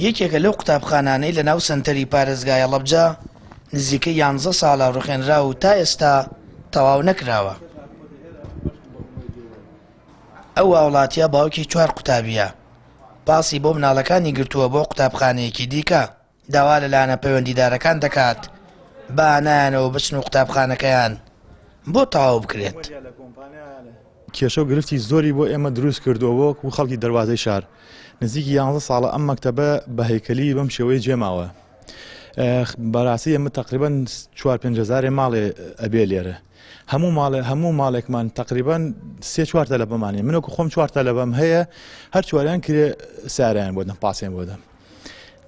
یەکێکە لەو قوتابخانانەی لەناو سەنتەری پارێزگای هەڵەبجە نزیکەی یانزە ساڵە ڕوخێنراو و تا ئێستا تەواو نەکراوە. ئەو هاوڵاتیە باوکی چوار قوتابیە، پاسی بۆ مناڵەکانی گرتووە بۆ قوتابخانەیەکی دیکە، داوا لە لایەنە پەیوەندیدارەکان دەکات بە هانایانەوە بچن و قوتابخانەکەیان بۆ تەواو بکرێت. کێشە و گرفتی زۆری بۆ ئێمە دروست کردووە وەکو خەڵکی دەروازەی شار نزیکی یانزە ساڵە ئەم مەکتەبە بە هەیکەلی بەم شێوەیە جێماوە بەڕاستی ئێمە تقریبان چوار پێنج هەزارێ ماڵێ ئەبێ لێرە هەموو ماڵێ هەموو ماڵێکمان تقریبان سێ چوار تەلەبەمانێ منەکو خۆم چوار تەلەبەم هەیە هەر چواریان کرێ ساریان بۆ دەم پاسێن بۆ دەم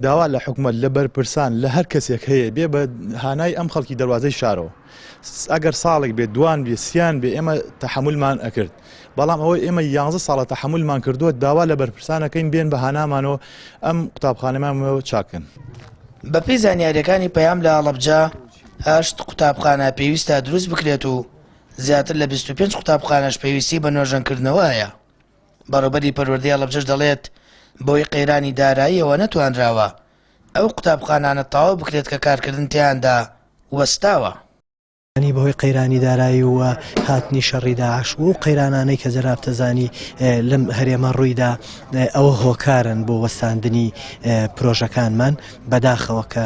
داوا لە حکومەت لە بەرپرسان لە هەر کەسێک هەیە بێ بە هانای ئەم خەڵکی دەواازەی شارەوە ئەگەر ساڵێک بێ دوان بێ سیان بێ ئێمە تەحملمان ئەکرد بەڵام ئەوەی ئێمە یانزە ساڵە تەحملمان کردووە داوا لە بەرپرسانەکەین بێن بە هانامانەوە ئەم قوتابخانەمانەوە چاکن. بەپێی زانیارییەکانی پەیام لە هەڵەبجە هەشت قوتابخانە پێویستە دروست بکرێت و زیاتر لە 25 قوتابخانەش پێویستی بە نۆژەنکردنەوە هەیە. بەڕێوبەری پەروەردەی هەڵەبجەش دەڵێت، بەهۆی قەیرانی داراییەوە نەتوانراوە ئەو قوتابخانانە تەواو بکرێت کە کارکردن تیایاندا وەستاوە. ی بەهۆی قەیرانی دارایی و هاتنی شەڕی داعش و ئەو قەیرانانەی کە جەنابت دەزانی لەم هەرێمە ڕوویدا ئەوە هۆکارن بۆ وەستاندنی پرۆژەکانمان بەداخەوە کە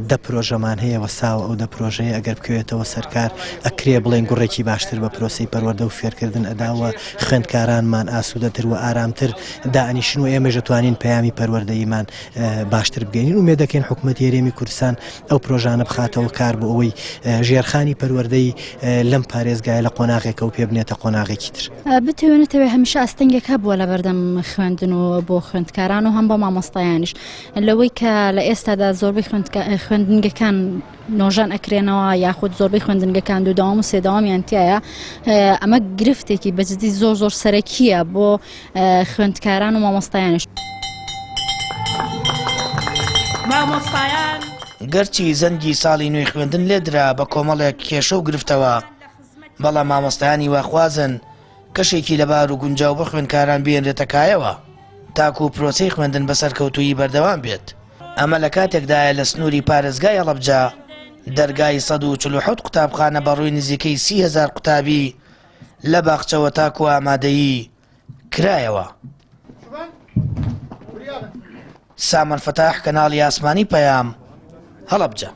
دە پرۆژەمان هەیە وەستاوە ئەو دە پرۆژەیە ئەگەر بکەوێتەوە سەرکار ئەکرێ بڵێن گوڕێکی باشتر بە پرۆسەی پەروەردە و فێرکردن ئەدا و خوێندکارانمان ئاسوودەتر و ئارامتر دائەنیشن و ئێمەش دەتوانین پەیامی پەروەردەییمان باشتر بگەین ئومێد دەکەین حکوومەتی هەرێمی کوردستان ئەو پرۆژانە بخاتەوە کار بۆ ئەوەی ژێرخانی پەروەردەی لەم پارێزگایە لە قۆناغێکەوە پێ بنێتە قۆناغێکی تر. بتەوێ نەتەوێ هەمیشە ئاستەنگێک هەبووە لە بەردەم خوێندن و بۆ خوێندکاران و هەم بۆ مامۆستایانیش لەوەی کە لە ئێستادا زۆربەی خوێندنگەکان نۆژەن ئەکرێنەوە یاخود زۆربەی خوێندنگەکان دوو دەوام و سێ دەوامیان تایە ئەمە گرفتێکی بەجددی زۆر زۆر سەرەکیە بۆ خوێندکاران و مامۆستایانیش. مامۆستایان. گەرچی زەنگی ساڵی نوێی خوێندن لێدرا بە کۆمەڵێک کێشە و گرفتەوە، بەڵام مامۆستایان هیواخوازن کەشێکی لەبار و گونجاو بۆ خوێندکاران بهێنرێتە کایەوە تاکو پرۆسەی خوێندن بە سەرکەوتوویی بەردەوام بێت. ئەمە لە کاتێکدایە لە سنووری پارێزگای هەڵەبجە دەرگای 147 قوتابخانە بەڕووی نزیکەی 30 هەزار قوتابی لە باخچەوە تاکو ئامادەیی کرایەوە. سامان فەتاح کەناڵی ئاسمانی پەیام، هەڵەبجە.